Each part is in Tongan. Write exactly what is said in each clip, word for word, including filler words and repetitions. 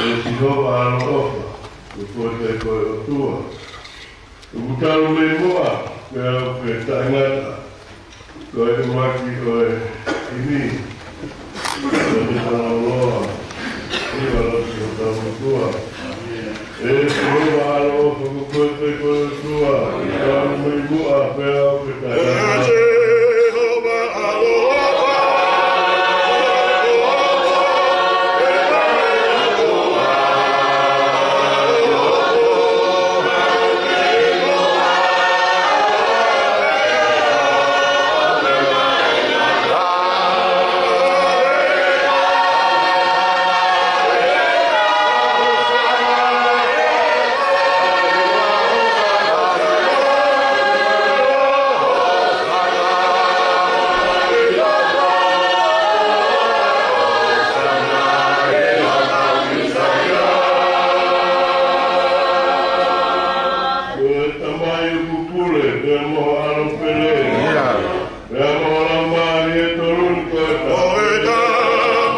ʻE Sihova ʻaloʻofa, ko koe pē ko e ʻOtua. ʻOku talu mei muʻa, pea ʻoku ke taʻengata. Ko e ʻuluaki ʻo e himi, ko e te fanauloa, ʻi he ʻaloʻofa ʻo hotau ʻOtua. ʻE Sihova ʻaloʻofa, ko koe pē ko e ʻOtua, ʻoku talu mei muʻa, pea ʻoku ke taʻengata. Ko e Tamai ʻoku pule, pea mo e ʻAlo pele. Pea mo e Laumālie Tolu ni ko e Tamai.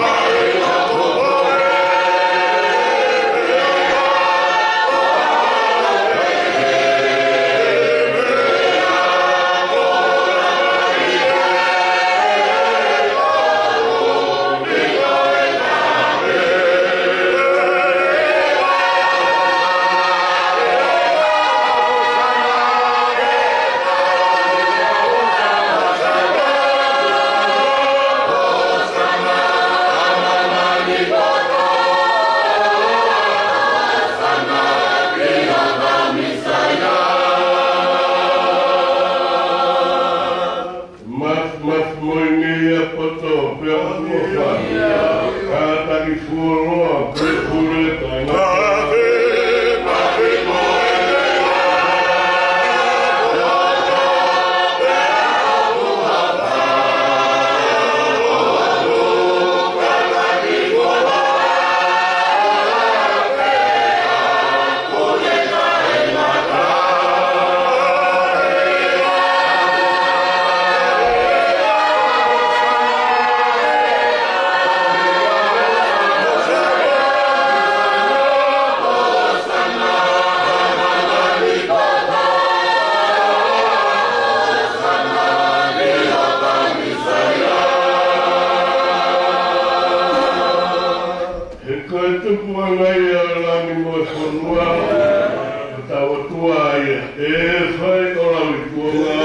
Maf, maf, moʻoni ia poto, pea mo e ʻofa. Kātaki fuoloa, pea pule taʻengata. He ko e tupuʻanga ia ʻo e langi mo e fonua, ko hotau ʻOtua ia, ʻe fai ʻo lauikuonga.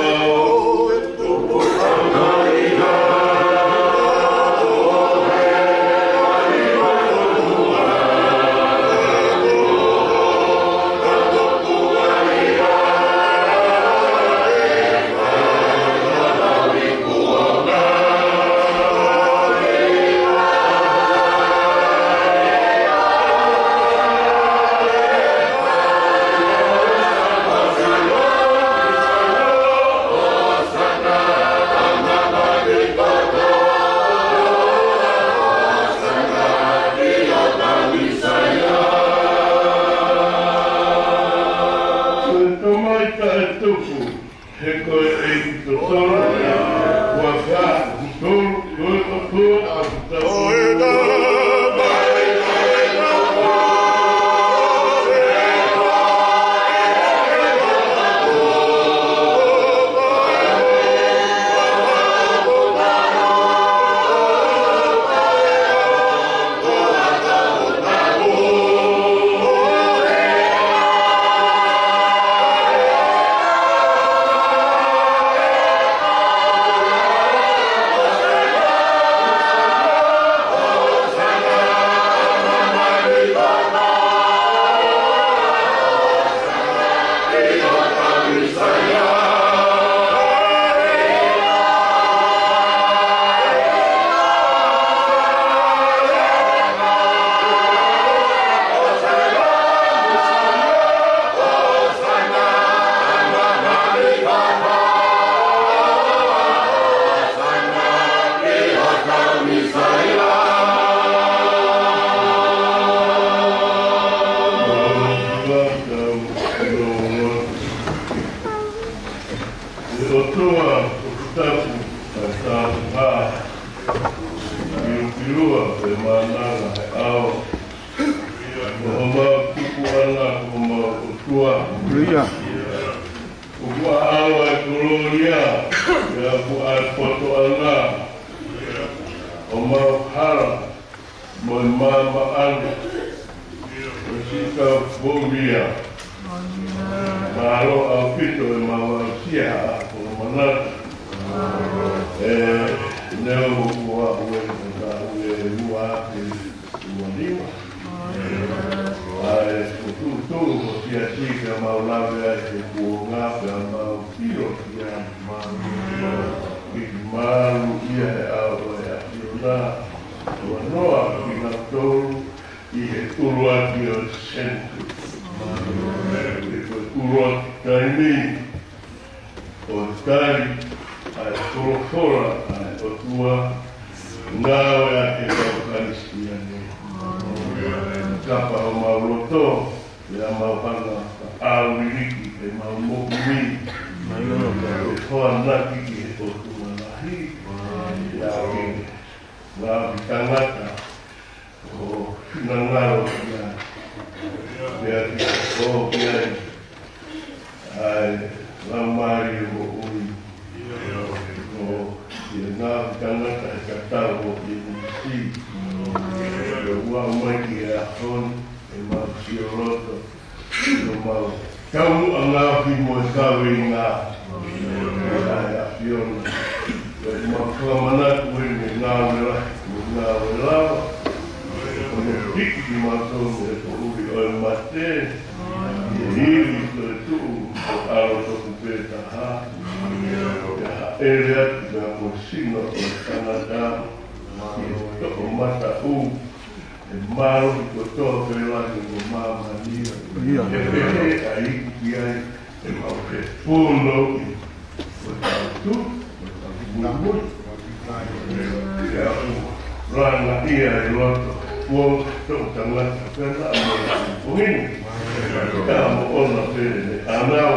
Māmāʻanga, ʻo siʻi kau Poumia. Mālō ʻaupito ʻemau aʻusia ʻa e fakamanatu. ʻE, neu ua ue na ue ua te ua lima. ʻA e fokotuʻutuʻu ʻo e siasi ke mau lave ai he kuonga pea mau pio ki ai. Ke mālō ia he ʻao ʻo e ʻAfiona. Ua noa kinautolu ʻi he ʻuluaki ʻo e senituli. Ko e ʻuluaki taimi ʻo e tali ʻa e folofola ʻa e ʻOtua, ngāue ʻa e kau Kalisitiane. Kapa homau loto, pea mau hanga ʻo ʻauliliki ʻemau moʻui. Ke hoanaki ki he ʻOtua lahi, ʻa e ngaahi tangata ʻo finangalo ia. Pea ke ʻomi ai ʻa e laumālie moʻui. ʻO ia ngaahi tangata he tatau ʻo e ʻinisi. Pea ua mai ki he ʻaho ni, ʻemau sio loto, ʻo mau taumuʻa ngaohi mo e kaveinga ʻa e ʻAfiona. ʻEmau fakamanatu ʻene ngāue lahi mo e ngāue lava. ʻO ne hiki kimautolu mei he poʻuli ʻo e mate, ʻi he ivi toetuʻu ʻo e ʻAlo tofu pē taha. Pea haʻele atu pea mo e sino ʻo e tangata, ʻi he toʻomataʻu, ʻe mālohi kotoa pē langi mo māmani. ʻIo. ʻE pehē ʻa e iku ki ai, ʻemau fepunou ʻi, ko e tau tu, ko e tau muimui. ʻIa ʻoku langa ia ʻi loto kuo toʻu tangata pena mo e kuo hini. ʻIa mo ʻona pē ne ʻanau.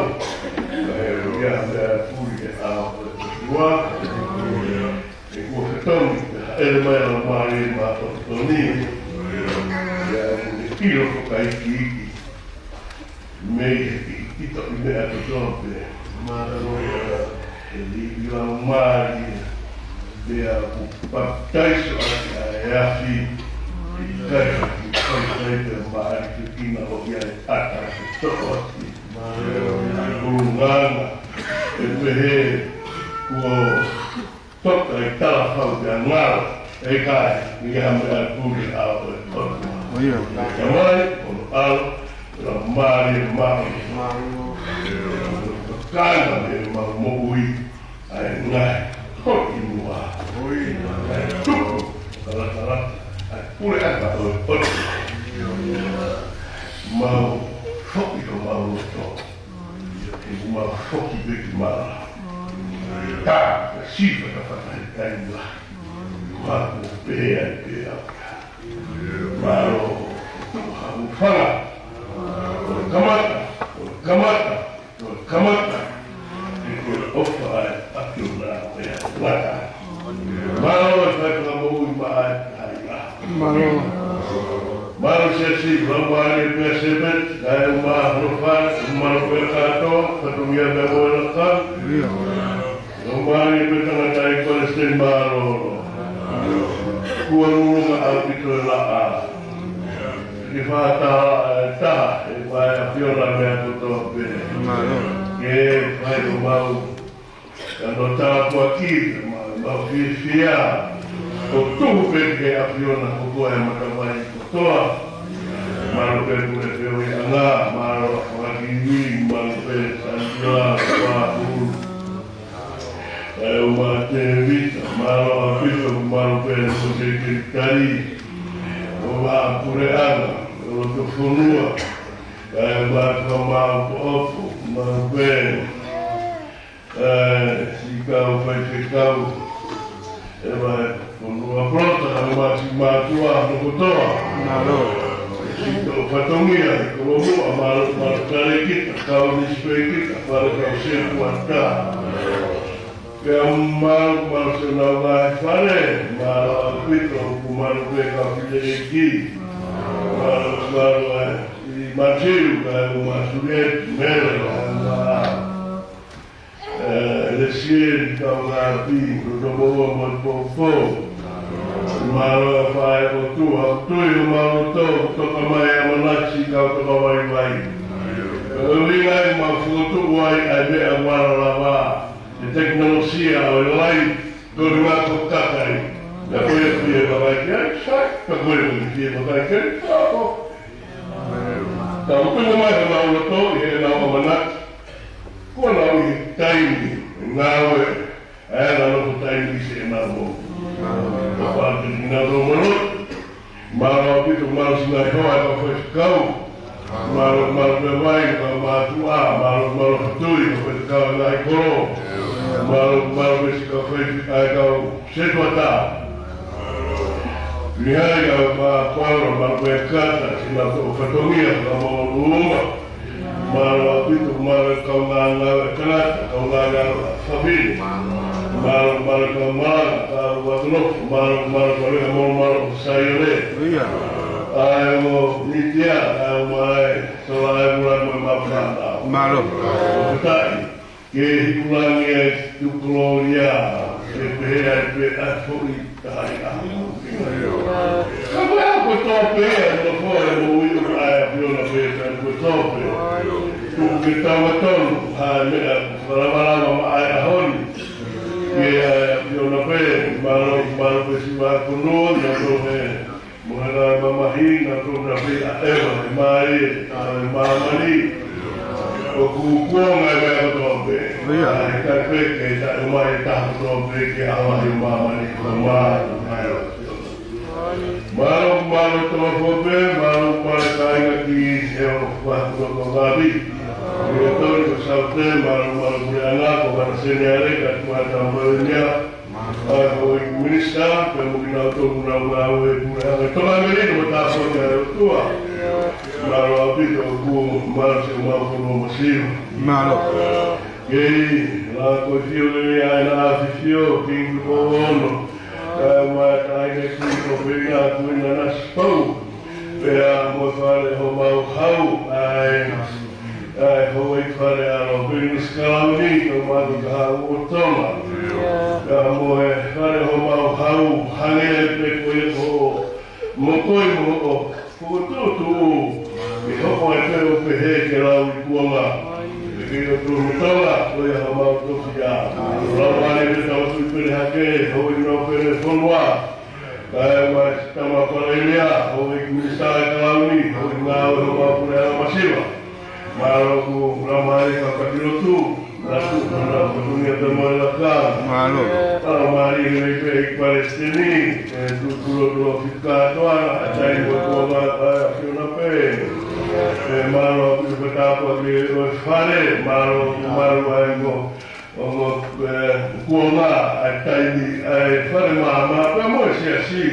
ʻIa meʻa puli ʻe ʻao ʻo e ua. ʻE kuo fetongi, ʻe mai ʻa mālie ma o toni. ʻIa ʻoku ne ʻilo fakaikiiki mei he kiʻi toʻi meʻa kotoa pē. ʻE lī ʻi lau mālie, pea ʻoku papitaiso ʻaki ʻa e afi. ʻIkai ha kiʻi papitaiso pea mālie ke kina ʻo ia e ʻata ke toʻo ʻaki. ʻUlungāanga, ʻe pehē kuo toka ʻi talafau pea ngalo, ʻe ʻikai, ʻi ha meʻa puli ʻa e ʻOtua. ʻIa mai, ʻo ʻAlo, ʻo mālie mālie. Kāinga mei heʻemau moʻui, ʻa e ngaahi hoʻi muʻa. ʻA e tuku, talatala, ʻa e puleʻanga ʻo e ʻOtua. Mau foki homau loto. ʻOku mau foki pē ki mala. Tā, ka sifa ka fakahikai mula. Ko haku pē ai pē au. Mālō, tuku haku fanga. ʻO kamata, ʻo kamata, ʻo kamata. ʻE ko e ʻofa ʻa e ʻAfiona ʻo e ngata. Mālō e fai fakamoʻui maʻa e taʻahine. Mālō. Mālō siasi, lau mālie pē Sēpeti, kae ʻumaʻā hono fale, mālō pē kātoa, fatongia pē mo e laka. ʻIo. Lau mālie pē tangata ʻi Palesiteni mālōlō. Kuo lulunga ʻaupito e laʻā. Ke fakataha e taha, ʻe mai ʻAfiona meʻa kotoa pē. Mālō. Ke fai ʻo mau. Ka no tāpuaki, mau, mau fiefia. ʻO tuhu pē ki he ʻAfiona ko koe e matavai kotoa. Mālō pē Pule Feohiʻanga, mālō Fakakiwi, mālō pē Sanitila, Pāpulu. Kae ʻumaʻā Tēvita, mālō ʻaupito, mālō pē mo e sekelitali. ʻO e puleʻanga, ʻo e loto fonua. Kae ʻumaʻā Tuʻamāʻopoʻopo, mālō pē. ʻE, siʻi kau faifekau. ʻE, mai, fonua Polota, ʻa e masi mātuʻa, no kotoa. Mālō. Siʻi kau fatongia, ʻi Kolomuʻa, mālō, mālō Kalekita, kau nisipekita, fale kau sepuata. Pea mālō, mālō siʻonau ngaahi fale, mālō ʻaupito, ʻoku mālō pē kau fiteleiki. Mālō, mālō, ʻe, ʻi Matiu, kae ʻumaʻā Sulieti, Mele, kae ʻumaʻā ʻe, Lesieli, kau ngaahi pi, no tomo ua mo e poupou. Mālō ʻa e ʻOtua, tui ʻo mālō tō, toka mai ʻamanaki kau toka vaivai. Ka ʻoku ʻi ai ʻemau fokotuʻu ai ʻa e meʻa ʻoku ala lava, ʻa e tekinolosia ʻo e lai, ko e ngaahi kakai. Naʻa ko e fie vakai ki ai, sai, ka ko e fie vakai ki ai, sai. Ka ʻoku tuku mai honau loto ʻi heʻenau ʻamanaki. Kuo nau ʻi he taimi, ngāue, ʻa e ngaahi loto taimi ʻi heʻenau moʻui. Ka pātiki nau tō mono. Mālō ʻaupito, mālō siʻi ngaahi hoa ʻa e kau faifekau. Mālō, mālō pē mai, kau mātuʻa, mālō, mālō hatui, kau faifekau ʻa e ngaahi kolo. Mālō, mālō pē siʻi kau faifekau, ʻa e kau setuata. Mihai ʻa e kau pāpala, mālō pē kata, siʻi ngaahi fatongia, kau mau uma. Mālō ʻaupito, mālō kaungā ngāue ʻa e tangata, kaungā ngāue ʻa e fafine. Mālō, mālō kau malanga, kau atu nofo, mālō, mālō kau leka, mālō, mālō Saione. ʻIo. ʻA e ongo mītia, ʻa e mai, sola e mula mo e mafana. Mālō. ʻOku taʻi, ke hikulangi e tukulolia, ke pehē ai pē ʻa e foʻi taʻahine. Ka ko e hā ko e tō pē ia, no ko e moʻui ʻa e ʻAfiona pē, ka ko e tō pē. Tuku ke tau tonu, ha meʻa, falavalava maʻa e ʻaho ni. Ke ʻa e ʻAfiona pē, mālō, mālō pē siʻi vahefonua, naʻa tō he, mo e ngaahi mamahi, naʻa tō na pē ʻa ʻEva, ʻe mai, ʻa e māmani. ʻOku kuonga e meʻa kotoa pē. ʻIo. ʻA e kai pē, ke taʻe mai e taha kotoa pē, ke ʻalu ʻi māmani, ko mālō, mālō. Mālō, mālō Tongafua pē, mālō, mālō kāinga ki he ʻofa ko Ngāti. Ko Tony, ko Saute, mālō, mālō ki ana, ko Mana Seniale, ka tuata mo e nia. ʻA e houʻeiki minisitā, pea mo kinautolu ʻoku nau ngāue he puleʻanga. Tonga Melino, mo tāpuaki ʻa e ʻOtua. Mālō ʻaupito, kuo mālō siʻomau fonua masiva. Mālō. Kei, la ko e fio lelei ʻa e na afifio, Kingi Tupou Ono. Kae ʻumaʻā e taʻahine Kuini ʻo Pena, Kuini Nanasipauʻu. Pea mo e fale homau hau, ʻa e, ʻa e houʻeiki fale ʻa Lopeni Sikalani, kae ʻumaʻā Toketā Hau ʻo Tonga. Pea mo e fale homau hau, hangē pē ko ia ko Mokoi mo hoʻo fokotuʻutuʻu, ke hoko ai pē ʻo pehē ke lau ʻi kuonga. Ke ke ʻotu mo Tonga, ko ia homau tofiʻa. Lau ane me tau tui pele hake, houʻeiki nōpele fonua. Kae ʻumaʻā e tama Palēmia, houʻeiki minisitā ʻa e kalauni, houʻeiki ngāue homau puleʻanga masiva. Mālō ʻoku lamai ka kati lotu, na tu, na tu, na tu ni ata mo e laka. Mālō. Mālō mālie pē ʻEiki Palesiteni, ʻe tuku lotu ʻo fika atu ana, ʻa e taimi ʻoku ʻomai ʻa e ʻAfiona pē. ʻE mālō ʻaupito pē tāpuaki ʻo e fale, mālō ʻoku malu ai mo Ongo, ē, kuonga ʻa e taimi ʻa e fale māmā pea mo e siasi.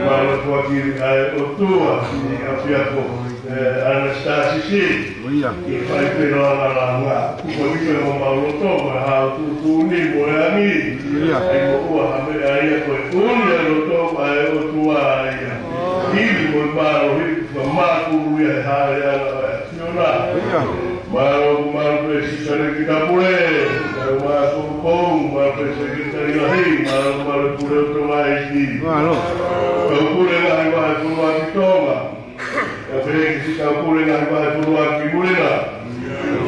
Mālō foaki ʻa e ʻOtua, siʻi ʻapiako, ē, ʻAnasitasi. ʻIo. Ke fai pē langalanga. Kuo ʻikai mo mau loto, mo e hau tuʻutuʻuni, mo e angi. ʻIo. ʻAi mo ua ha meʻa ia ko e ʻuli ʻa e loto ʻa e ʻOtua ia. Hili mo e mālohi, ka mākulu ia he hale ana ʻa e ʻAfiona. ʻIo. Mālō, mālō pē siʻi Sāleki Tapule, mālō mālō Poupou, mālō pē Sekelitali Lahi, mālō mālō Pule ʻo Tonga ʻEiki. Mālō. Kau pule ngaahi vahefonua ki Tonga. Ka pehē ki siʻi kau pule ngaahi vahefonua ki muli na.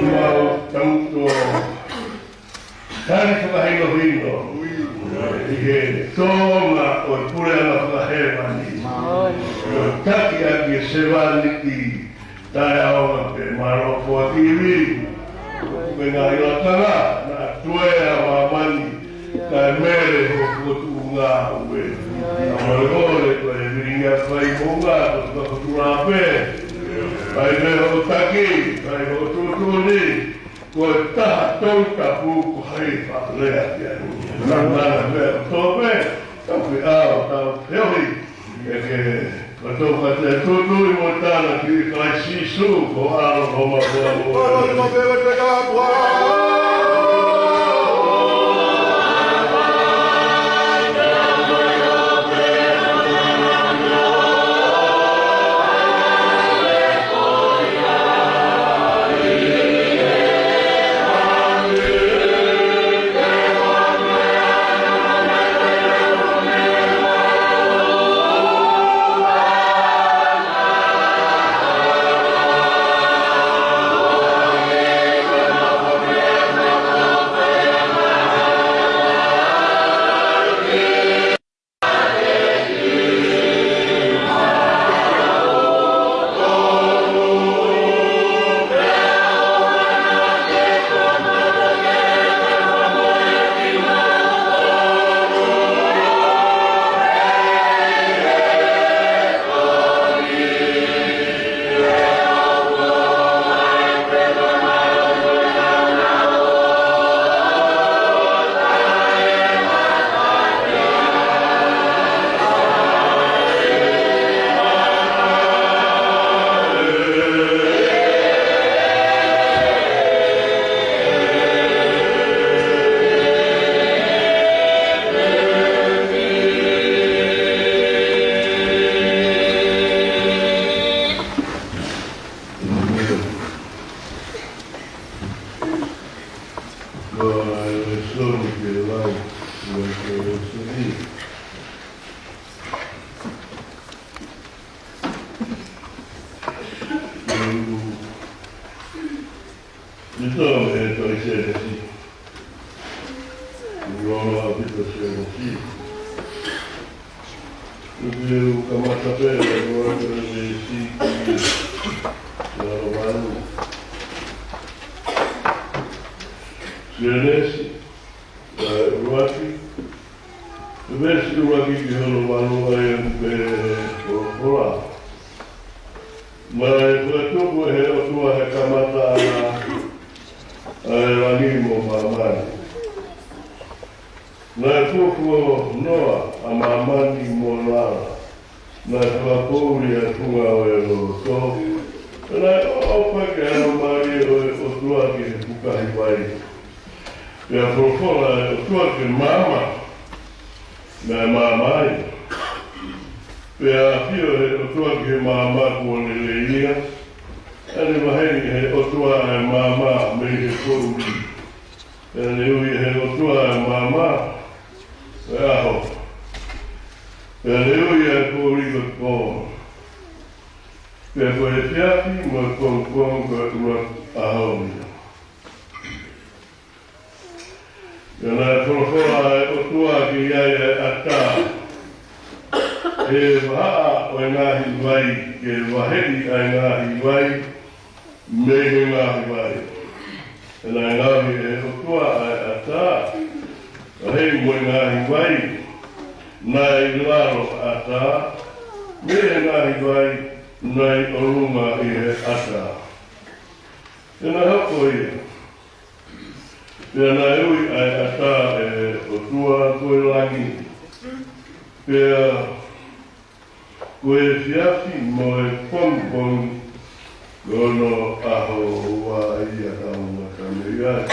Mau tangutu ʻo tali fakahinohino ʻi he tōʻonga ʻo e puleʻanga fakahēvani. ʻO taki ʻaki e sevāniti taʻeʻaonga pē, mālō foaki ivi. Ko e ngaahi lakanga naʻa tuea ʻa māmani, kae mele hoʻo fokotuʻu ngāue. Ka mole mole ko e vilingia fai mo ngā ko e fakatula pē. Fai mei hoʻo taki, fai hoʻo tuʻutuʻuni. Ko e taha tau tapu ko hai fakalea ki ai. Nana nana mea tope, tau pe au, tau peori. E ke, ka tau ka te tutu i mo tana ki Kalaisi Sīsū, ko alo ko ma ko alo. Ni tau e tohi Sēnesi. Ni o la pito Sēnesi. Ni te u kamata pē ʻi he ua Sēnesi ki he ʻuluaki. Sēnesi, ʻa e ʻuluaki. Veesi ʻuluaki ki hono valu ʻa ia ʻoku pehē ʻe he folofola. Naʻe fakatupu ʻe he ʻOtua he kamataʻanga ʻa e langi mo māmani. Naʻe fuofua noa ʻa māmani mo lala. Naʻe fakapoʻuli ʻa e funga ʻo e loto. Naʻe ʻofa ke ʻalu mai ʻo e ʻOtua ki he fukahi vai. Pea folofola ʻe he ʻOtua ki he maama, naʻe maama ia. Pea ʻafio ʻe he ʻOtua ki he maama kuo lelei ia. Pea ne vaheʻi ʻe he ʻOtua ʻa e maama mei he poʻuli. Pea ne ui ʻe he ʻOtua ʻa e maama ko e ʻaho. Pea ne ui ʻa e poʻuli ko e pō. Pea ko e efiafi mo e pongipongi ko e ʻuluaki ʻaho ia. Pea naʻe folofola ʻa e ʻOtua ki ai ʻa e ʻatā, ʻe vahaʻa ʻo e ngaahi vai, ke vaheʻi ʻa e ngaahi vai mei he ngaahi vai. Pea naʻe ngaohi ʻe he ʻOtua ʻa e ʻatā, vaheʻi mo e ngaahi vai naʻe ʻi lalo ʻatā, mei he ngaahi vai naʻe ʻi ʻolunga ʻi he ʻatā. Pea naʻe hoko ia. Pea naʻe ui ʻa e ʻatā ʻe he ʻOtua ko e langi. Pea ko e efiafi mo e pongipongi ko hono ʻaho ua ia. Tau ngata mei ai.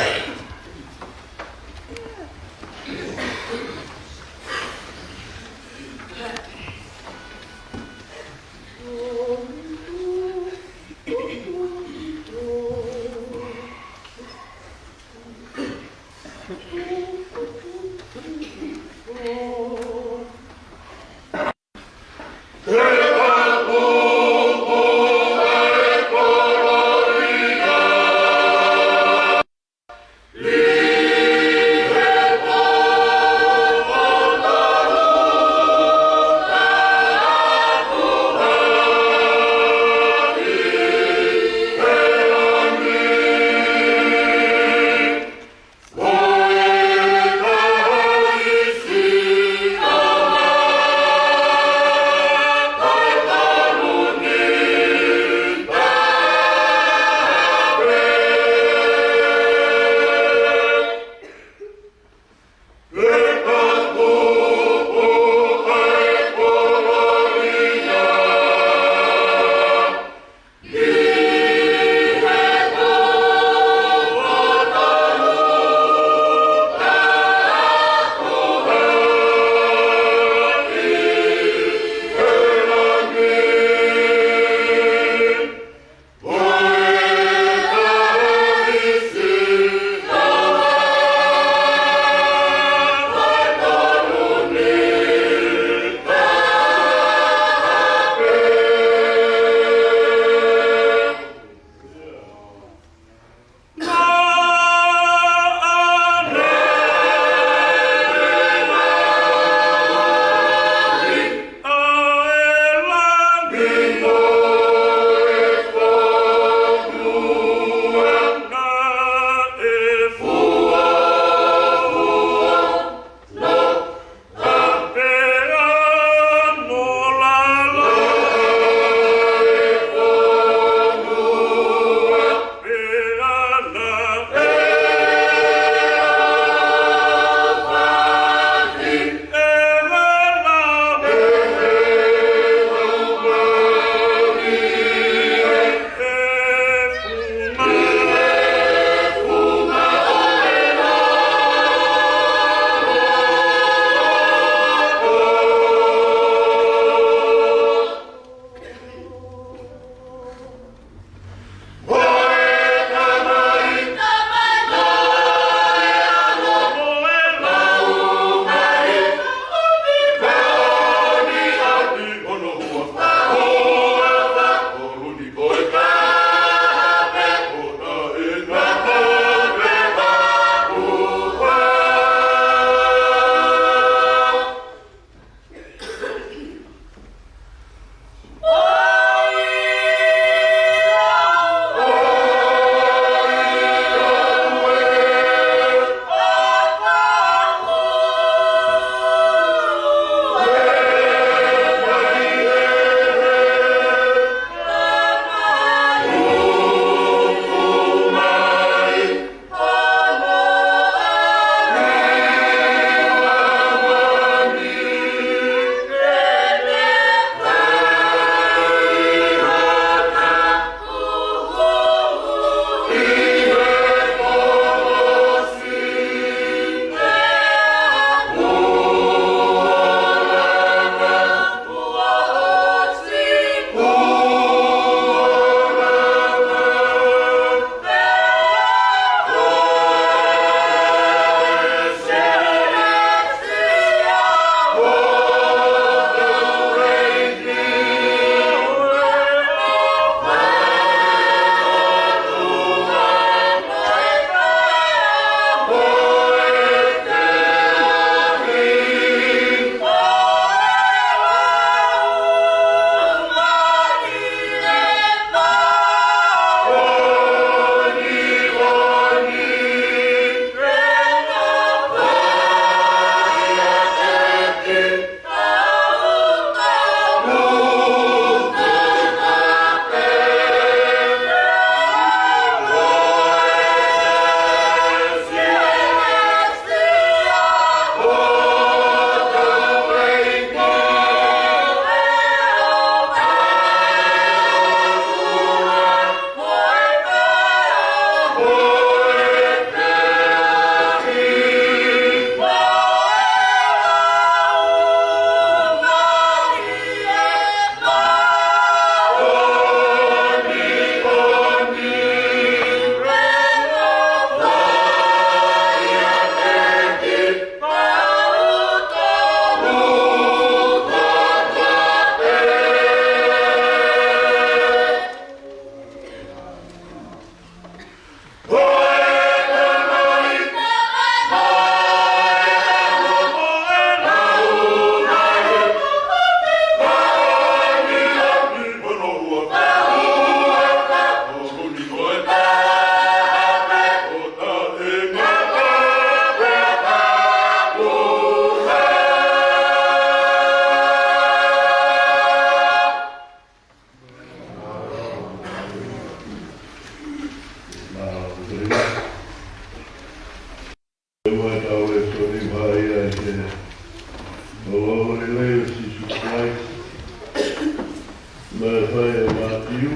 Mātiu,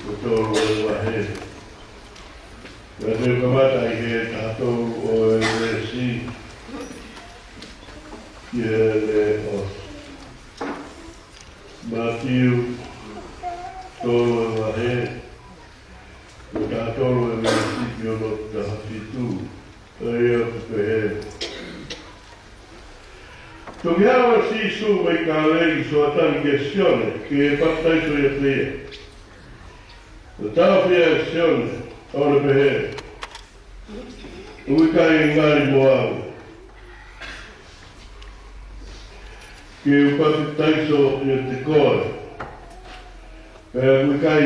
ko e tolu ʻo e vahe. Pea te u kamata ʻi he taha tolu ʻo e veesi ki he lēkooti. Mātiu tolu ʻo e vahe, ko e taha tolu ʻo e veesi ki hono taha fitu. ʻA ia ʻoku pehē: Toki haʻu ʻa Sīsū mei Kāleli ki Soatani kia Sione, ke papitaiso ʻiate ia. Naʻe taʻofi ia ʻe Sione, ʻo ne pehē: ʻOku ʻikai ngali mo au ke u papitaiso ʻiate koe, pea ʻoku ʻikai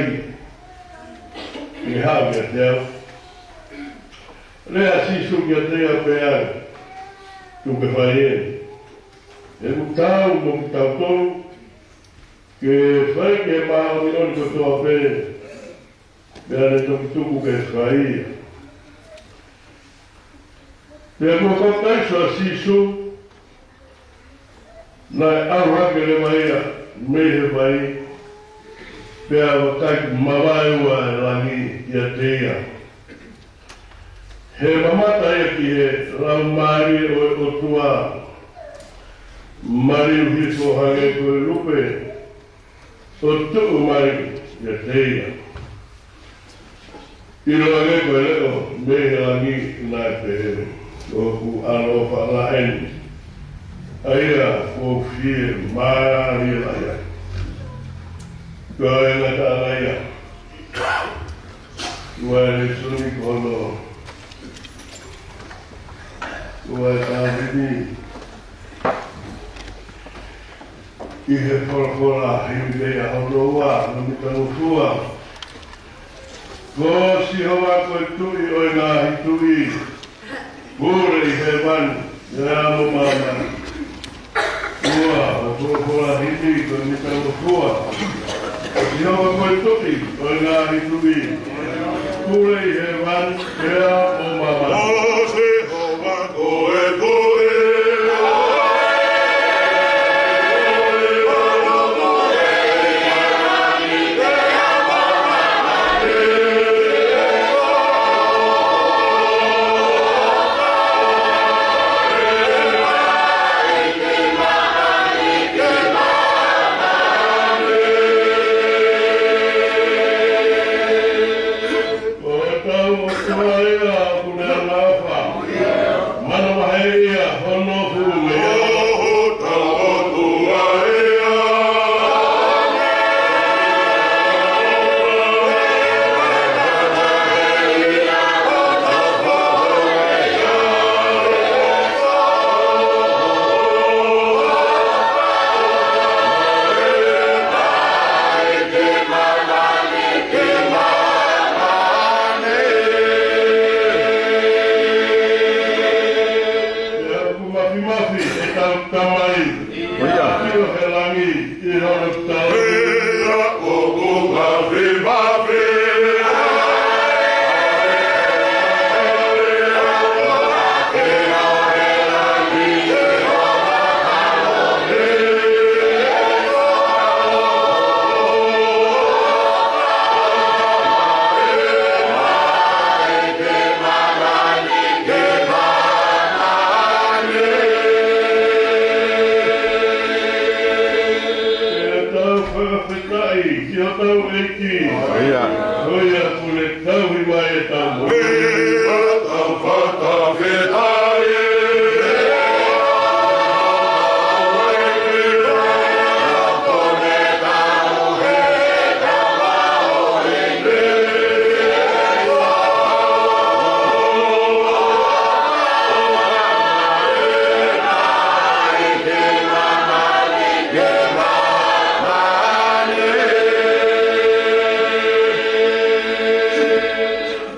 ke haʻu kiate au. Lea ʻa Sīsū kiate ia, pehē: Tuku ke fai eni. He ʻoku taau mo kitautolu ke fai ki he māʻoniʻoni kotoa pē, pea ne toki tuku ke fai ia. Pea kuo papitaiso ʻa Sīsū, naʻe ʻalu hake leva ia mei he vai, pea vakai, kuo mavae ua ʻa e langi kiate ia. He mamata ia ki he Laumālie ʻo e ʻOtua, maliu hifo hangē ko e lupe, ʻo tuʻu mai kiate ia. ʻIlo ange ko e leʻo mei he langi, naʻe pehē: ʻOku ʻaloʻofa eni, ʻa ia ʻoku ou fiemālie lahi ai. Ko e ngataʻanga ia. Ua e lēsoni ko hono ua e taha himi ʻi he folofola himi pē ia hono ua, no mitangofua. Ko Sihova ko e Tuʻi ʻo e ngaahi tuʻi, pule ʻi hēvani pea mo māmani. Ua, ʻo e folofola himi ko e mitangofua. Ko Sihova ko e Tuʻi ʻo e ngaahi tuʻi, pule ʻi hēvani pea mo māmani. Ko Sihova ko e Tuʻi. Ko hotau ʻOtua ia ʻoku ne angaʻofa, manavahē ia hono hū mei ai. Ko hotau ʻOtua ia. Pea ʻoku mafimafi ʻetau Tamai ʻoku ʻi he langi ʻi hono tau. Pea ʻoku mafimafi. Pea tau fakafetaʻi ki hotau ʻEiki. ʻIo. Ko ia kuo ne tauhi mai ʻetau moʻui. Pea tau fakafetaʻi.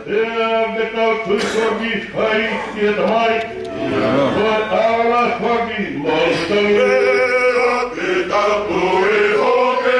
Pea ke tau tui foki ai ki he Tamai. Ko e ʻaola foki mo e tangi. Pea ke tau tui foki.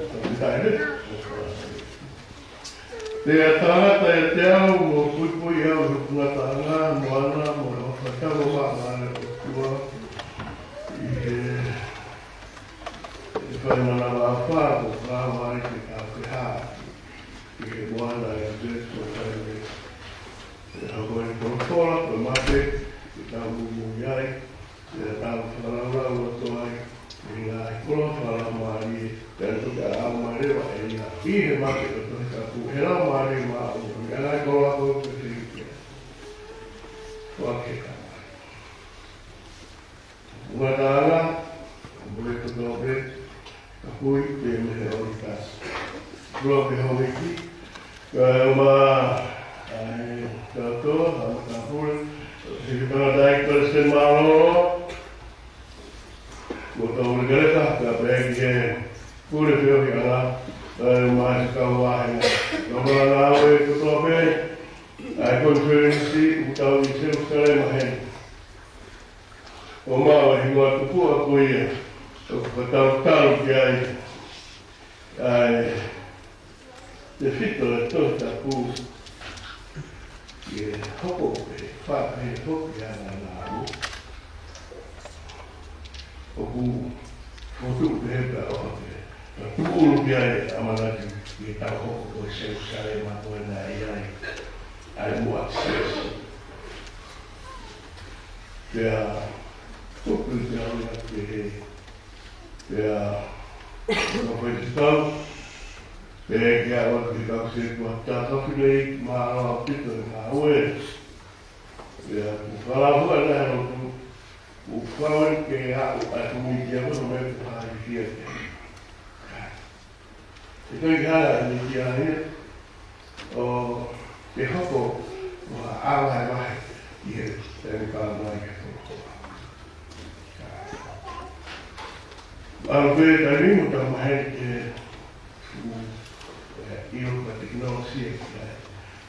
Pea tangata ʻiate au, mo puipui au ʻi hoku ngataʻanga, mo ana, mo e ʻofa tapu maʻa e ʻOtua, ʻi he, ʻi he fai manavaʻofa, ko e kau mai ke tau ke hā, ʻi he moana ʻo Kalaisi, ko e fai mai, ʻe hoko ʻa e folofola, ko e mate, ke tau muimui ai, ʻe tau fakalaulau atu ai, ʻi he ngaahi koloa fakalaumālie, pea tuku ʻa e ʻaumālie ʻa e ʻEiki, ʻi he mate ko e Tohi Tapu, he Laumālie Māʻoniʻoni, ʻa e ngaahi koloa ko ē ʻoku ke fili ki ai. Ko ʻeku ke ka mai. Ngataʻanga, mo e kotoa pē, ka kui pē mei he ʻOtua. Koloa pē houʻeiki, kae ʻumaʻā ʻa e tautoa, ʻa e matāpule, ʻo e tangataʻeiki palesiteni mālōlō, mo tau lekaleka, kae pehē ki he pule feohiʻanga, kae ʻumaʻā e kau vāhenga, kau malanga ngāue kotoa pē, ʻa e konifelenisi, ʻoku tau ʻi Selusalema heni. ʻO maʻu e hingoa tupuʻa ko ia, ʻoku fakatautau ki ai ʻa e tefito ʻo e Tohi Tapu, ke hoko pē, fai pē, hoko pē ʻa e ngāue. ʻOku fotu pē pea ʻofa pē, ka tuʻulu ki ai ʻa e ʻamanaki ke tau hoko ko e Selusalema ko ē naʻe ʻi ai ʻa e muʻa siasi. Pea, tuku pē au ia ke he, pea, no fai te tau, pea ke awa ke kau se kua ta ka file i mālō ʻaupito e ngāue. Pea, ku fakalāhua na e lotu, ku fau ke aʻu atu mi kia kono me ku fai kia ke. ʻE toki hala ni ki ai, ʻo ke hoko, ʻo ʻalu he vahe, ʻi he, ʻe ni pala mai ke hoko. ʻAlu pē ka ni mo ta mahe ke, ʻu, ʻio ka tekinolosia ki ai.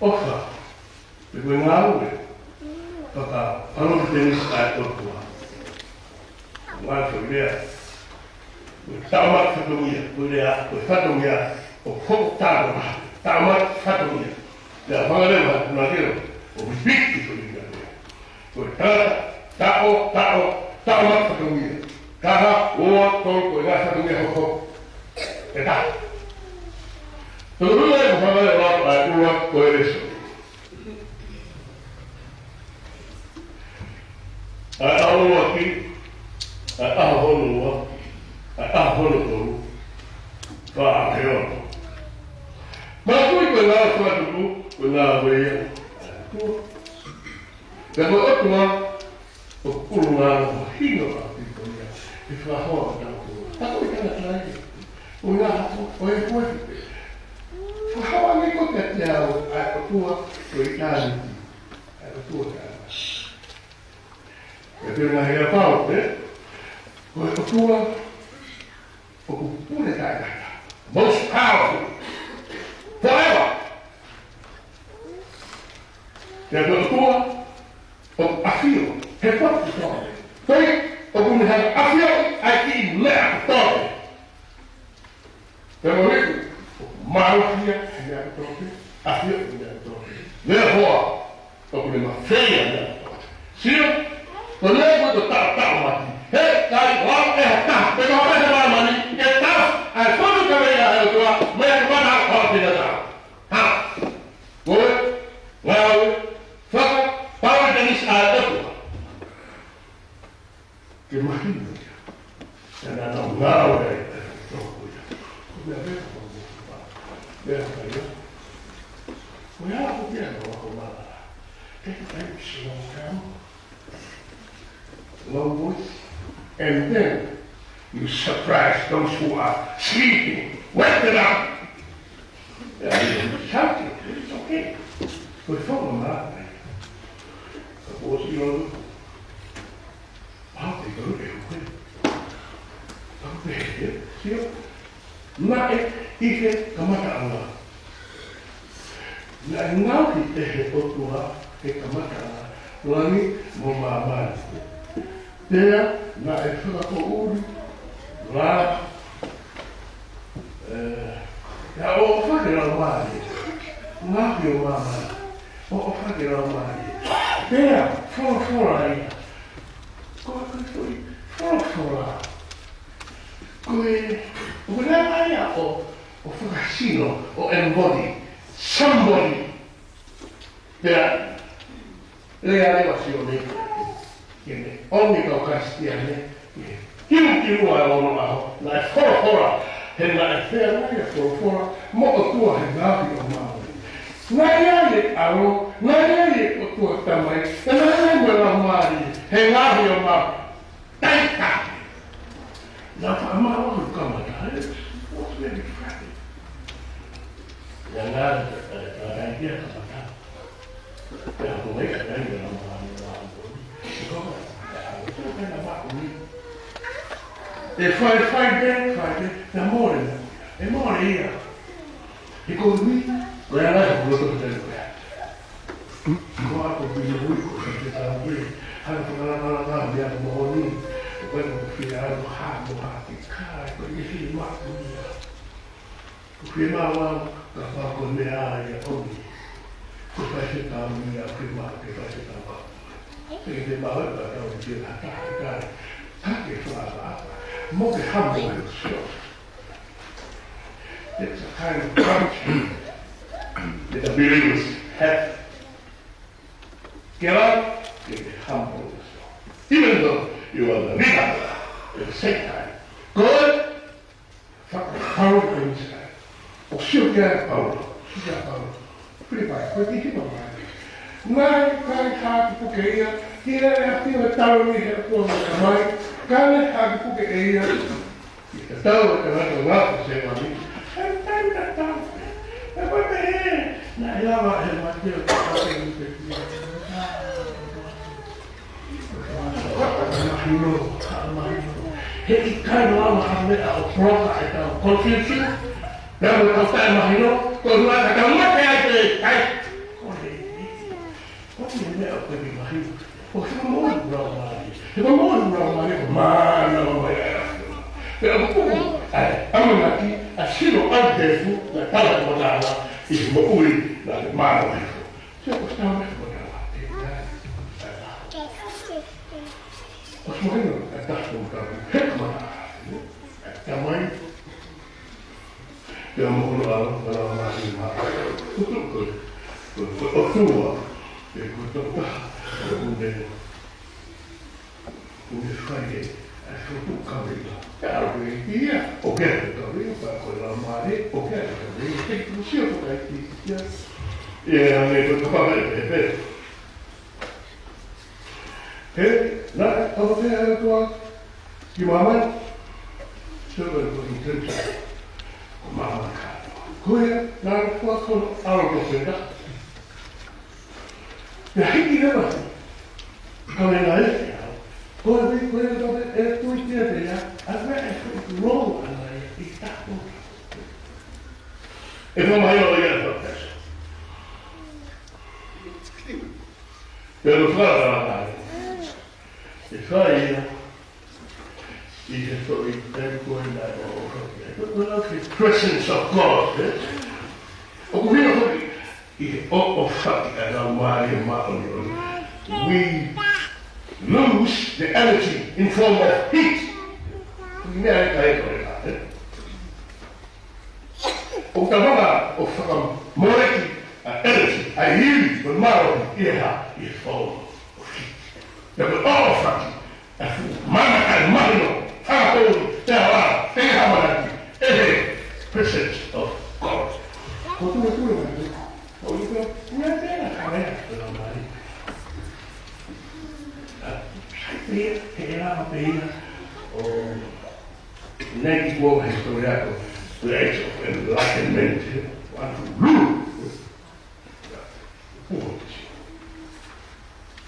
ʻOfa, pe ko e ngāue fakapolitikale ʻa e ʻOtua. Ngāue fakaʻilea. Ko e tāmaki fatongia, ko e lea, ko e fatongia ʻo e hoko tāmaki, tāmaki fatongia. Lea fanga leva, na kero, ʻo repeat ko e lea lea. Ko e tangata, taʻo, taʻo, tāmaki fatongia. Taha, ua, tolu, ko e ngaahi fatongia hoko. ʻE taha. Tolu ia ʻoku fakaʻilea ʻa e ʻuluaki ko e lēsoni. ʻA e ʻaho ʻuluaki, ʻa e ʻaho hono ua, ʻa e ʻaho hono tolu, fā, ʻaho hono ono. Manatuʻi ko e ngāue fakatupu, ko e ngāue ia ʻa e ʻOtua. Pea ko e ʻOtua, ʻoku ʻulungaanga mahino ʻaupito ia ʻi he fakahoa ʻa e ʻOtua. Ka ko e tangata ia, ʻo ia, ʻo e kuefi pē. Fakahoa ange ko e kiate au ʻa e ʻOtua ko e ʻitāniti. ʻA e ʻOtua ko e ʻitāniti. Pea pehē ʻe he ʻaposetolo, ko e ʻOtua ʻoku pule taʻengata. Most powerful. Forever. Pea ko e ʻOtua ʻoku ʻafio he potu kotoa. Ko ia ʻoku ne hanga ʻo ʻafioʻi ʻa e kiʻi meʻa kotoa. Pea ko ia ʻoku mālohi ia he meʻa kotoa pē, ʻafioʻi he meʻa kotoa pē. Therefore, ʻoku ne mafeia he meʻa kotoa pē. Sio, ko e lea ko e taʻotaʻo mati. He, kai, wau, ʻe ha taha, pe ko e hā e māmani, ke tau, ʻa e fonu ka mei he ʻOtua, mei he mana ʻo e tangata. Ha? Ko e ngāue fakapolitikale ʻa e ʻOtua. Ke mahino ia. Naʻa nau ngāue ai ʻa e ʻOtua. Ko e meʻa pē ko e meʻa pē ia. Ko e hā ko ia naʻa nau ako mala. Take time to slow down. Low voice. And then, You surprise those who are sleeping. Wake them up. Yeah, you shout it. It's okay. Ko e foʻi mā. Ka ʻosi ʻilo. Pau te kau e koe. Pau te he, sio. Naʻe ʻi he kamataʻanga. Naʻe ngaohi ʻe he ʻOtua ʻi he kamataʻanga langi mo māmani. Pea naʻe fakapoʻuli lā, ē, ʻa e ʻofa ki he Laumālie. Ngaohi ʻo māmani. ʻOfa ki he Laumālie. Pea folofola ia. Ko e, ko e foʻi folofola. Ko e, ʻoku lea ia ʻo, ʻo fakasino, ʻo embody, somebody. Pea, lea leva ʻa Sione, ke ne ʻomi kau Kalisitiane, ke kiukiua ʻa e ono ʻaho, naʻe folofola, he naʻe feangai ʻa e folofola mo e ʻOtua he ngaohi ʻo māmani. Naʻe ʻi ai e ʻAlo, naʻe ʻi ai e ʻOtua Tamai, pea naʻe ʻi ai mo e Laumālie he ngaohi ʻo māmani. Taika. Na fa ma o ka ma ta, eh? What's really funny? Ya na, eh, na, na, ya ka ma ta. Ya ko me ka na, ya na ma, ya na ma. Ko ka, ya ko ka na ma ko ni. E fai, fai de, fai de, na more, na. E more ia. He ko ui, ko e ala ko loto te ko ia. Ko a ko pino ui ko sa te tau ui. Hana ko la la la la ia ko mo ni. Ko ko fia ano ha mo ha ki kai ko i si ma ko ia. Ko fia ma wa ka pa ko me a ia o ni. Ko fai se tau ia ko ma ke fai se tau ka. Ke te ma wa ka tau ia ha ta kai. Ka ke fa fa. Mo ke ha mo ke so. It's a kind of culture that the believers have. Get up, get humble yourself. Even though you are the leader, at the same time, God, fuck the power of the sky. ʻO sio ki ai Paula, sio ki ai Paula. Filipai, ko e tiki mamae. Naʻe ʻikai haki puke ia, ki he ʻapi ʻo e taloni he ʻOtua mo e Tamai, ka ne haki puke ʻe ia. ʻI he tatau ʻa e tangata ʻoku nofo he sevāniti. He taimi tatau. He ko e pehē, naʻe lava ʻe he mate ʻo tatau ʻi he kia. Mahino, mahino. He ʻikai lava ha meʻa ʻo poloka ʻetau confusion. Pea mo ʻetau taʻemahino, ko e ʻuhinga ka tau mate ai pē, ʻikai. Ko e ʻEiki. Ko e meʻa ʻoku ke mahino. ʻOku fakamoʻoni ʻa e Laumālie. He fakamoʻoni ʻa e Laumālie, ko e mana ʻo e ʻEiki. Pea ʻoku tuku ʻa e ʻamanaki, ʻa e sino ʻa e tefu, naʻe tala ʻe he Tama ʻi he moʻui, naʻe mana ʻo e ʻEiki. Sio ko e tala ʻe he Tama, ʻe, ʻe, ʻe, ʻoku mahino, ʻe taha ko e Tama, ʻe, Tamai, Pea mo hono ʻAlo, ʻAlo Māfimafi. Ko, ko, ko, ko, ko e ʻOtua, ē, ko e tokotaha, ʻoku ne, ʻoku ne fai ʻa e, ʻa e fokotuʻu kaveinga. ʻE ʻalu pē ia, ʻo kea e kaveinga, pea ko e Laumālie, ʻo kea e kaveinga, ʻe ʻikai ke u sio ko e ʻikai ke ia. ʻE, ʻa e, ko e kapau ʻe, ʻe, ʻe. He, naʻe ʻofa ʻa e ʻOtua ki māmani, so ko e ko e intention, ko māmani ka. Ko ia, naʻe ʻofa ko hono ʻAlo tofu ʻe taha. Pea hiki leva, ka me ngai, ko e, ko e, ko e, ko e, ko e, ko e, ʻa e, ʻa e, ʻa e, ʻe fakamahino ia ʻe he fakapēsoni. Pea no fala la la. ʻE fai ia. ʻI he foʻi taimi ko ē naʻe ʻofa ki ai. Ko e la the presence of God, ē? ʻOku hia foki ʻi he ʻofa ki he Laumālie Māʻoniʻoni. We lose the energy in form of heat. Ko e meʻa ʻikai ko e la, ē? ʻOku tau hanga ʻo fakamoleki ʻa e energy, ʻa e ivi, mo e mālohi ʻi he hā, ʻi he fau, ʻo hiki. Pea ko e ʻofa ki he fuʻu mana ʻa e mahino, fakapoʻuli, te ala, te hamanaki, ʻe he presence of God. Ko tuna tuna mai, ko i ko, ua tena kamea, ko la mai. ʻA, sai pē ia, he ʻe lava pē ia, ʻo, Nei ki ko he story ako, the age of enlightenment. Want to rule.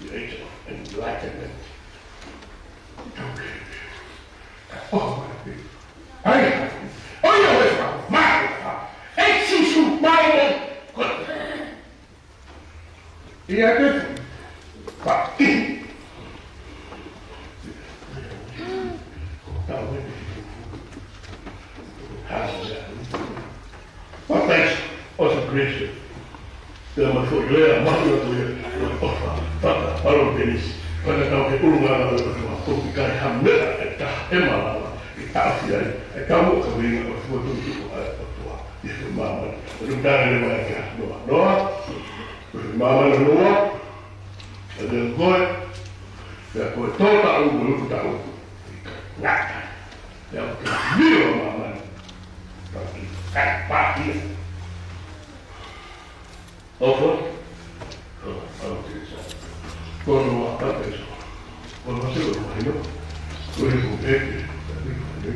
The age of enlightenment. Oh, ai, ai, ai, ai, ai, ai, ai, ai, ai, ai, ai, ai, ʻIa te paʻi. Paʻi, ʻosi Kristo. Te ma fo lea ma ia ko ia. ʻOfa, faka, palo penis. Faka tau ke ʻulungaanga ʻo e ʻOtua. Ko ki kai ha meʻa ʻe taha ʻe malava. ʻE taʻofi ai. ʻE kau o ka winga ʻo e fuatungi ʻo e ʻOtua. ʻI he māmani. ʻO tu tāne le mai kia Noa. Noa. Ko e māmani Noa, ʻa e koe, pea ko e tō taʻu, ko e utu taʻu, ngata. Pea ko e mio māmani, ka ki kai pāhia. ʻOfa, ʻo, ʻo, ʻo, ko Noa, ka pēsō. Ko Noa se ko mahino, ko e ko pēke, ka ki kai.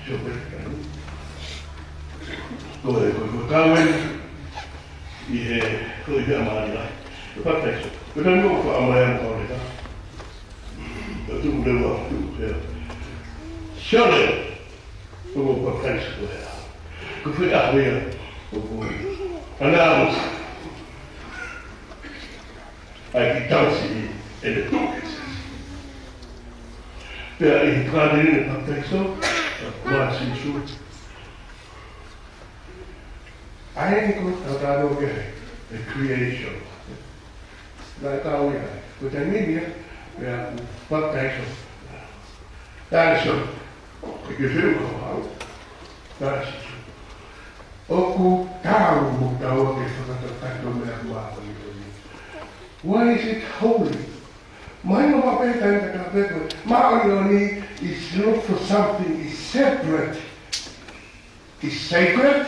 Sio pē, ko e, ko e, ko e kau eni ʻi he, ko e ʻi he amani ai. Ko e papitaiso. Ko e taimi ʻoku faʻa mai ana kau leka. Ko e tuku leva, tuku leva. Sio leva. Ko e papitaiso ko e hā. Ko e fai ʻaho ia. Ko e, ko e. Ana ʻosi. ʻAi ki tausi ʻi ʻene tuʻi. Pea ʻi he kātene papitaiso, ʻa Sīsū. ʻA eni ko e tau tano ke he creation. Naʻe tau ia, ko e taimi ia, pea ʻoku papitaiso. Taiso, ke ke feu ka hau. Taiso. ʻOku tau mo tau ke fakatatato meʻa māʻoniʻoni. Why is it holy? Mai no ma pe kai ka ka pe ko. Māʻoniʻoni is look for something is separate. Is sacred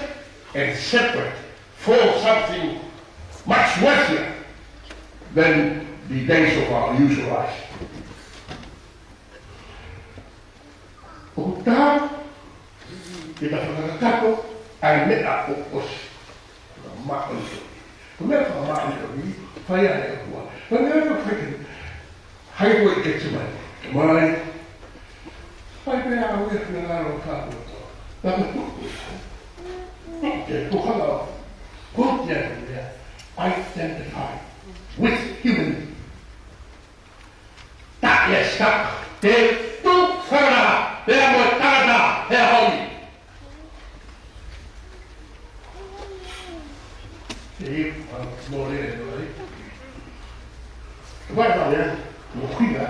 and separate for something much worthier than the days of our usual life. ʻOku tau ke ta fakakakato ʻa e meʻa ʻoku ʻosi. Fakamāʻoniʻoni. Ko e meʻa fakamāʻoniʻoni, fai ʻa e ʻOtua. Ko e meʻa ʻoku fai ke, hai ko e ke te mai. Mai. Fai pē ʻa e ʻuhi ʻa e ngalo kātoa. Ka ko e tuku. Ke ko hala. Ko te ʻa e meʻa. Identify with humanity. Taʻe sika, te tu fara, pea mo tangata, pea honi. Te i, a, mo le, mo le. Vai, vai, mo kina.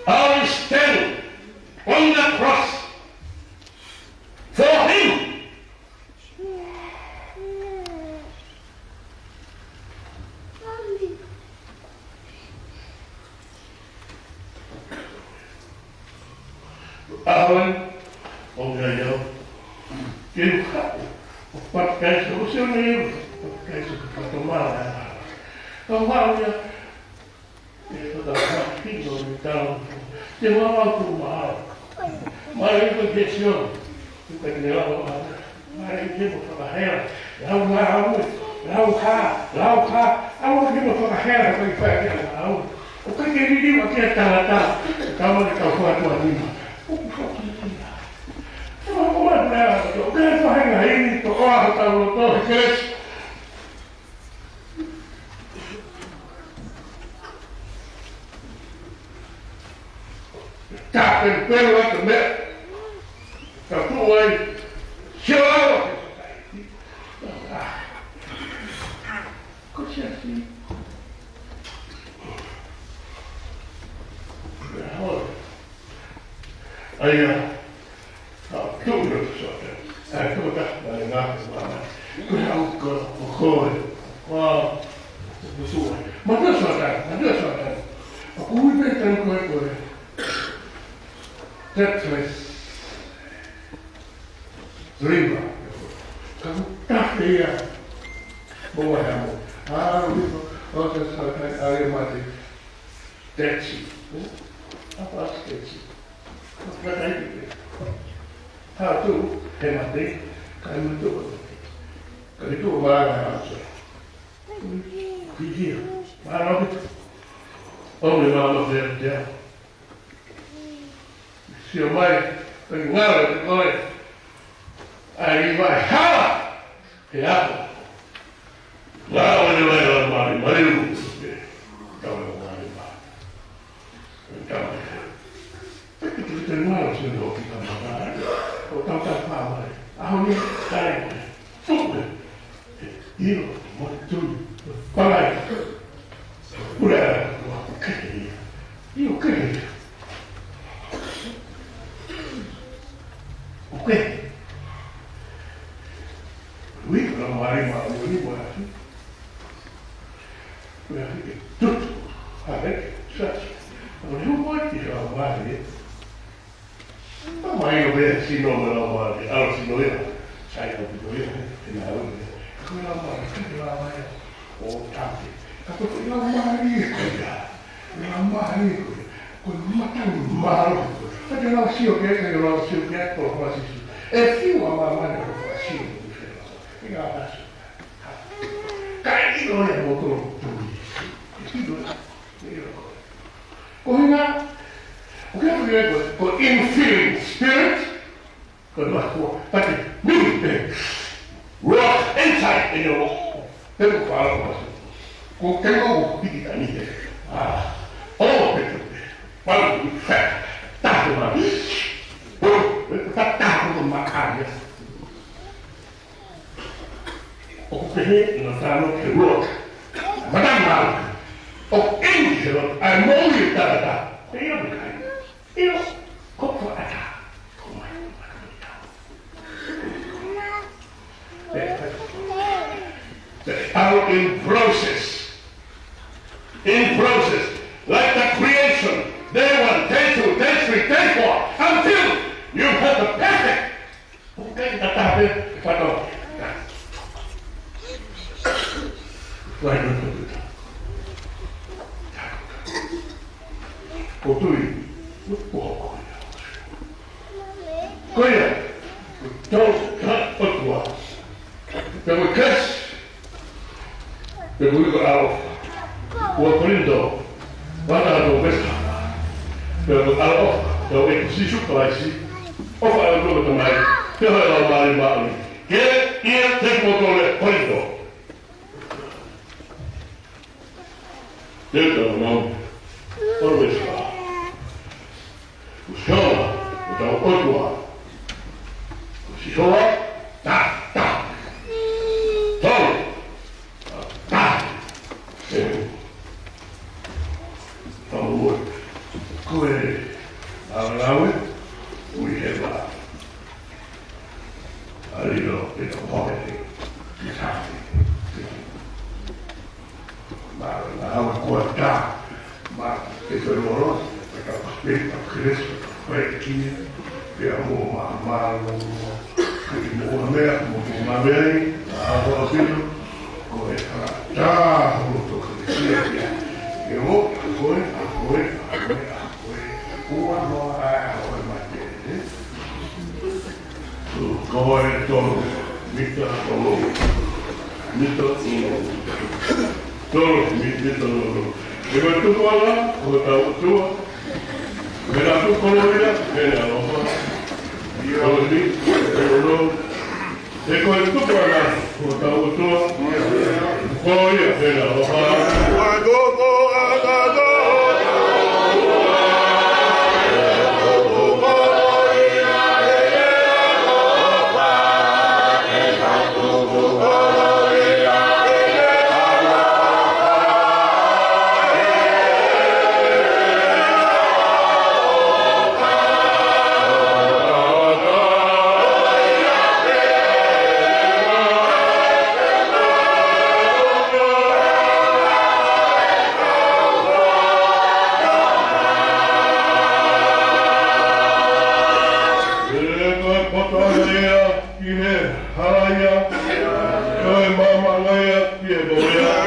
I stand on the cross for him. ʻAho ni, ʻoku ʻi ai au ke u haʻu ʻo papitaiso, ʻosi ʻo ne u papitaiso ki he fatongia. Ka u haʻu ia, ʻe fakahā kino ni tau. Te mau au tu mau. Mai ko ke sio. Tu ka kine lau a. Mai ke mo fakahela. Lau na au. Lau ka. Lau ka. Au ke mo fakahela ko i fai ke lau. ʻOku ke liliu ʻa e tangata. Kau mai kau fua tua nima. ʻOku fua tua nima. ʻOku mai pea. ʻOku ke fai na hini to o a tau to he kelesi. Ka pelu pelu atu meʻa. Ka tuʻu ai. Sio au. Ko siasi. ʻAia. ʻA, tuʻu ʻi loto Soatani. ʻA, tuʻu ta, ʻa, ngā, ngā, ngā. Ko e au ko, ko koe. Ko au. Ko Sua. Mātuʻa Soatani, mātuʻa Soatani. ʻOku ui pē tanu koe ko e treacherous dreamer. Ka ʻoku tafe ia. Mo wa hamo. ʻA, ui ko, o te Soatani, ʻa, ia mate. That's it. Apa that's it. Mataʻi. Haʻu atu, he mate, kae mate. Kae tuʻu mai ʻa e ʻaso. Ki hia. Mālō ʻaupito. ʻOmi e mālō ʻaupito. Sio mai, ʻoku ngalo ʻiate koe ʻa e vai hala he ako. Ngalo ʻiate koe ʻa e Laumālie Māʻoniʻoni. Tau e Laumālie Māʻoniʻoni. Tau e. Pea ke tau te ngalo sio no ki ka mata. ʻO tau tau pā mai. ʻAho ni, kai mai. Fuke. ʻIo, mo tui. Palai. Pule ala, ua, kehe ia. ʻIo, kehe ia. ʻOku kehe. Ui, ka Laumālie Māʻoniʻoni, ua, ua, ke tutu. Hale, sa. ʻO ne hū mai ki Laumālie. Ka mai ʻo pehē sino mo e Laumālie, ʻalu sino ia, sai ʻaupito ia, he naʻe ui ia. Ko e Laumālie, ko e Laumālie, ʻo Tamai. Ka ko e Laumālie ko ia, Laumālie ko ia, ko e matangi mālohi ko ia. Ka te lau sio ki ai, ka te lau sio ki ai, ko e Laumālie Sīsū. ʻE fiu ʻa māmani ʻo lau sio ki he Laumālie. ʻIkai ngata ai. Ka ʻilo ia mo tolo tui. ʻIlo ia, ʻilo. Ko e ʻuhinga, ʻoku ʻikai ko e, ko e infilling spirit, ko e mahua, but it means the rock inside in your life. Te u fala ko masu. Ko ke mo piki tani he. Ah, oh, te te. Palu, fat, tahu ma. Oh, tahu ma aja. ʻOku pehē ʻi he tano ke rock. Matangi mālohi. ʻOku ʻi he rock, ʻa e moʻui ʻo e tangata. Ko ia me kai. ʻIo, ko ko ata. Ko mai, ko mai, ko mai. They are in process. In process. Like the creation. Day one, day two, day three, day four. Until you have the perfect. ʻOku ʻikai ke tatape, ke fato. Vai no to. Ko tui, ko ko. Ko ia, tau, ka, ʻOtua. Tau kas. Pea ko e ʻaloʻofa. Ua Kolinitō, vahe taha veesi hā. Pea ko e ʻaloʻofa ʻa e ʻEiki ko Sīsū Kalaisi, ʻofa ʻa e ʻOtua ko e Tamai, feohi ʻa e Laumālie Māʻoniʻoni, ke ʻiate kimoutolu ʻe Kolinitō. Teu tau nau, ʻo veesi hā. Ko Sihova, ko hotau ʻOtua. Ko Sihova, ta, ta. Tolu, ta, ta. Sehu. Tau ue. Ko e, ʻa e lau ē, ui he vā. ʻA ʻilo, ʻilo, hohe, ʻi Sāti. Mālō, naʻa ʻoku ʻatā, ma, ʻe te lolo, ʻe ka pē, ka Kalaisi, ka pē kia, pea mo ma, mālō, ke mo ma mea, mo ma mea, ʻa ʻoku ʻilo, ko e ʻatā, hono to Kalaisi, ia, ʻe mo, ko e, ko e, ko e, ko e, ua noa, ʻa, ko e mate, ē? Ko e tolu, mita tolu. Mita tolu. Tolu, mi-, mita tolu. ʻE ko e tupuʻanga ʻo hotau ʻOtua. Pea ko e koloaʻia, pea ko e ʻaloʻofa. Tolu, mita tolu. ʻE ko e tupuʻanga ʻo hotau ʻOtua. Ko ia, pea ko e ʻaloʻofa. ʻE ko e poto ia ki he hala ia, ko e maama ia ki he moʻui ia.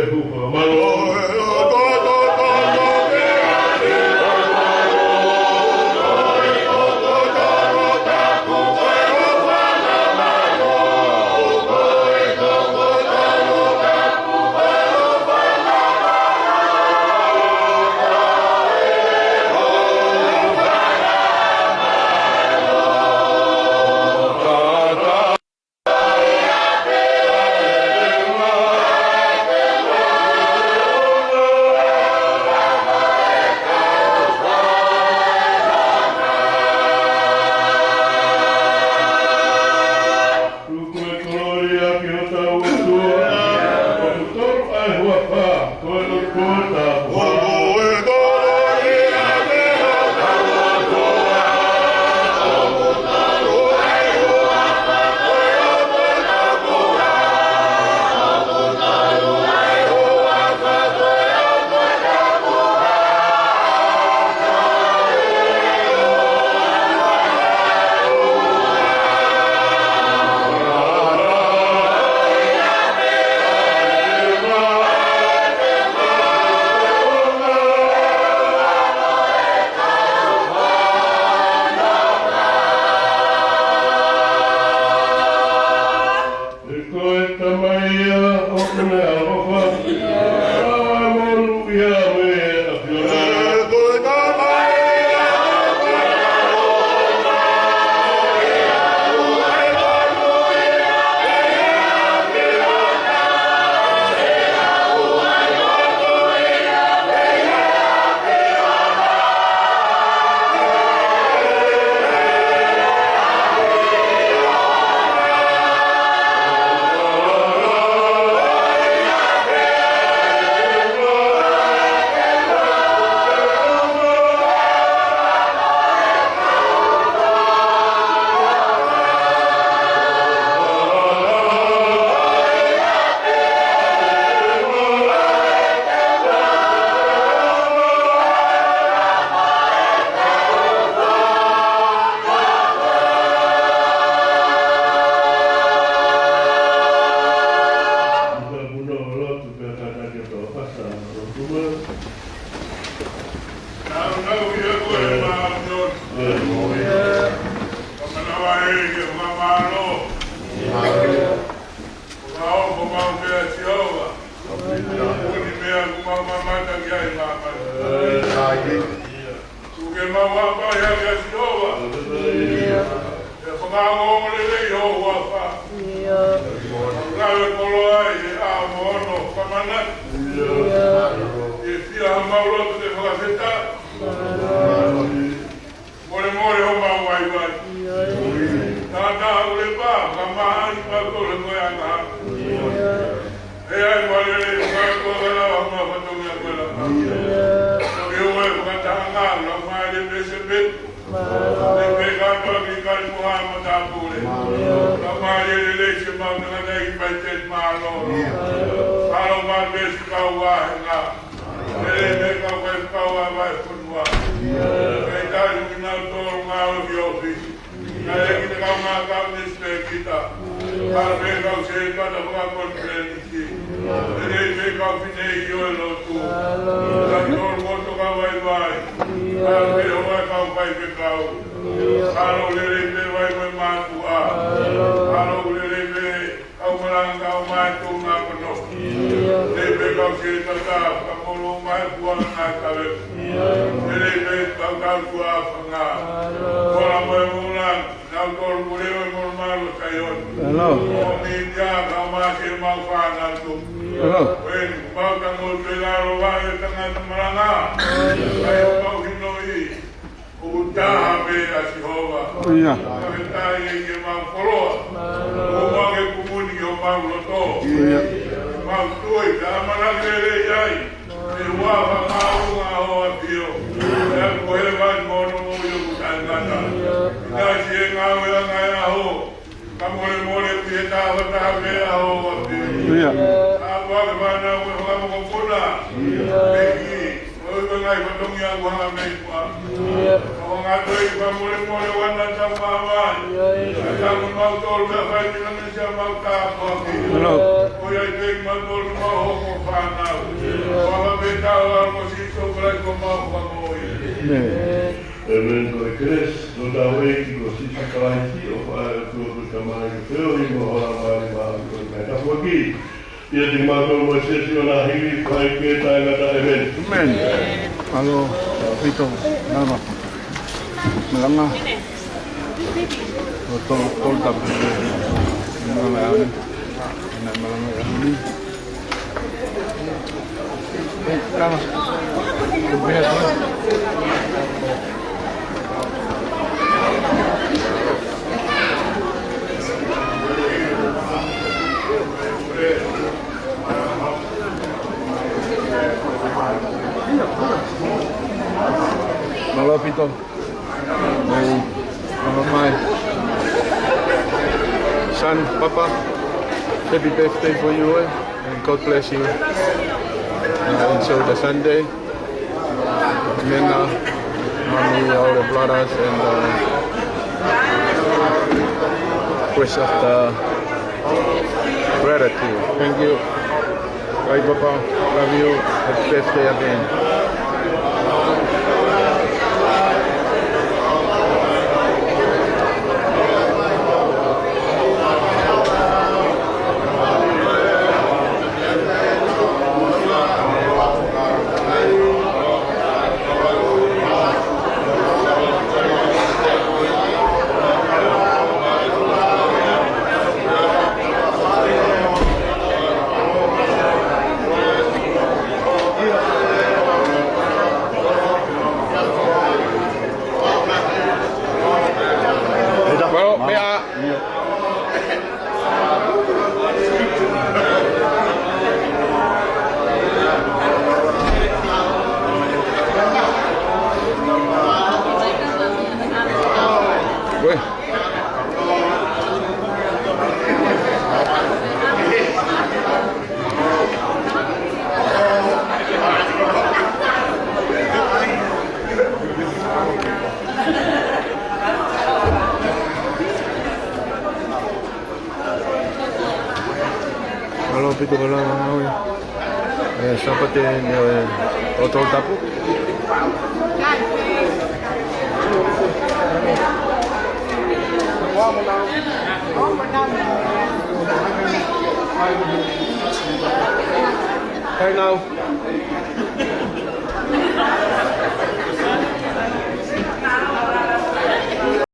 Ko e kolōlia ki hotau ʻOtua, ʻoku tonu ʻa e huafa, ko e ʻOtua tapu. Ko e Tamai ia ʻoku ne ʻaloʻofa, ʻa e monūʻia mo e ʻAfiona. Ko e ʻofa mau pē ʻa Sihova. Ko e meʻa ʻoku mau mamata ki ai māmani. Tuku ke mau hapai hake ʻa Sihova. ʻE fakaongoongo lelei ho huafa. Mau lave koloa ʻi he ʻaho mo hono fakamanatu. ʻE fia ha mau lotu ke fakafetaʻi. Molemole homau vaivai. Tata ule pa, ka maha i pa tole ko e anga. E ai mo lele, ka ko ka la, ma fatongia ko la. Ko ke ue, fakatanga, la ma le pese pe. Le pe ka to ki ka mo ha ma ta pule. La ma le le le se ma na na i pa te ma lo. Alo ma le se ka wa he nga. Lele me ka wa ka wa ma fonua. Kai tai ui na to ma lo ki ofisi. Naʻe ʻikai ke tau ngākau ni spēkita. Ka pē kau se kata whakakonferenisi. Pele pē kau fine i o e lotu. Ka tolu moto ka vaivai. Ka pē hoa kau fai ke kau. Ka lo lele pē vai mo e mātuʻa. Ka lo lele pē kau malanga kau mai tū ngā kono. Lele pē kau se kata ka molo mai kua ngā kave. Lele pē kau kau kua whanga. Kua mo e mula. Nau tolu ko leo e mono malo Saioni. Hello. Ko mi tia ka ma ke mau whānau tu. Hello. Wen, mau tango te lalo wa e tangata malanga. Kai o mau hino i. O taha pē ʻa Sihova. Ia. Ka ke tai e ke mau koloa. O mau ke kumuni o mau loto. Ia. Mau tui, ka mana ke le ai. E ua whakaunga ho ʻAfio. E aku he vai mono mo i oku tae ngata. Ina si e ngāue anga e aho. Ka mole mole ki he taha taha me aho ʻAfio. Ia. Ka ua ke mana ue whakamokopuna. Ia. Peki. Oi ko ngai fatongia ua hanga mei kua. Ia. Ka ua Mātuʻa ʻi he fakamolemole ʻo ʻena tau māvae. Tau mautolu meʻa fai mena mesia mau ka moaki. Hello. ʻOiauē kimautolu mau hoko fānau. Pea mo e tau ʻa ko Sīsū Kalaisi ko homau fakamoʻui. Amen. Amen. Ko e kelesi ʻa hotau ʻEiki ko Sīsū Kalaisi, ʻofa ʻa e ʻOtua ko e Tamai, ko e feohi mo e hala mai ma ko e kai tapuaki. ʻIate kimautolu mo e siasi ʻo e ngaahi ivi, kae ʻikai ke taʻengata. Amen. Amen. Mālō ʻaupito, mālō. Malanga. ʻO Tol-, Tolutapu. Malanga ʻaho ni. Malanga ʻaho ni. Eh, mālanga. Mālō ʻaupito. Mālō mai. Son, Papa, happy birthday for you, eh? And God bless you. Uh, enjoy the Sunday. Mena, Mami, all the brothers, and, uh, rest of the gratitude. Thank you. Bye, Papa. Love you. Happy birthday again. Mālō, meʻa. Mālō ʻaupito, mālō, mālō. Eh, Sāpate ni, eh, ʻo Tolutapu. Hey, now.